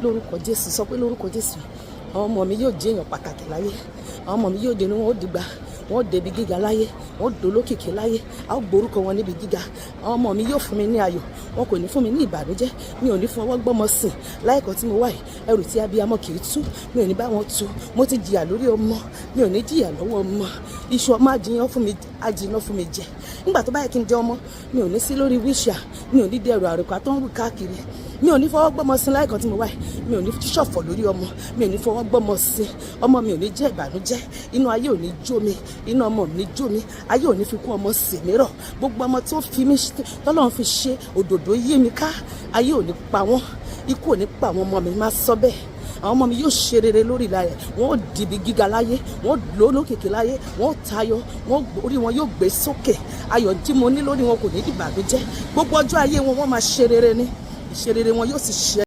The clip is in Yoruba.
Lórúkọ Jésù, sọ pé lórúkọ Jésù, àwọn ọmọ mi yóò jẹ́ èèyàn pàtàkì láyé. Àwọn ọmọ mi yóò dénú, wọn ó dìgbà, wọn ó débi gíga láyé, wọn ó dolókìkí láyé, a ó gborúkọ wọn níbi gíga. Àwọn ọmọ mi yóò fún mi ní ayọ̀, wọn kò ní fún mi ní ìbànújẹ́. Mi ò ní fún ọwọ́ gbọ́mọ sìn láìkọ́ tí mo wà yìí. Ẹrù tí abiyamọ kì í tú, mi ò ní bá wọn tú. Mo ti jìyà lórí ọmọ, mi ò ní jìyà lọ́wọ́ ọmọ. Iṣu ọmọ ajiyan fún mi, ajiná fún mi jẹ. Nígbà tó bá yẹ kí n jẹ ọmọ, mi ò ní sí lórí wíṣà, mi ò ní dẹrù àròkọ tó ń rù káàkiri. Mi ò ní fọwọ́ gbọ́mọ sí láìkan tí mo wà yìí. Mi ò ní ṣọ̀fọ̀ lórí ọmọ, mi ò ní fọwọ́ gbọ́mọ sí. Ọmọ mi ò ní jẹ́ ìbànújẹ́. Inú ayé ò ní jó mi, inú ọmọ mi ní jó mi. Ayé ò ní fi kún ọmọ sì mí rọ̀. Gbogbo ọmọ tó fi mí, tọ́lọ́run fi ṣe òdòdó yí mi ká, ayé ò ní pa wọ́n, ikú ò ní pa àwọn ọmọ mi. Má sọ bẹ́ẹ̀. Àwọn ọmọ mi yóò ṣe rere lórí ìlà rẹ̀. Wọ́n ó dìbì gíga láyé, wọ́n ó lólókìkí láyé, wọ́n ó tayọ, wọ́n orí wọn yóò gbé sókè. Ayọ̀ tí mo ní lórí wọn kò ní dìbànújẹ́. Gbogbo ọjọ́ ayé wọn, wọ́n máa ṣe rere ní ìṣe rere, wọn yóò sì ṣe.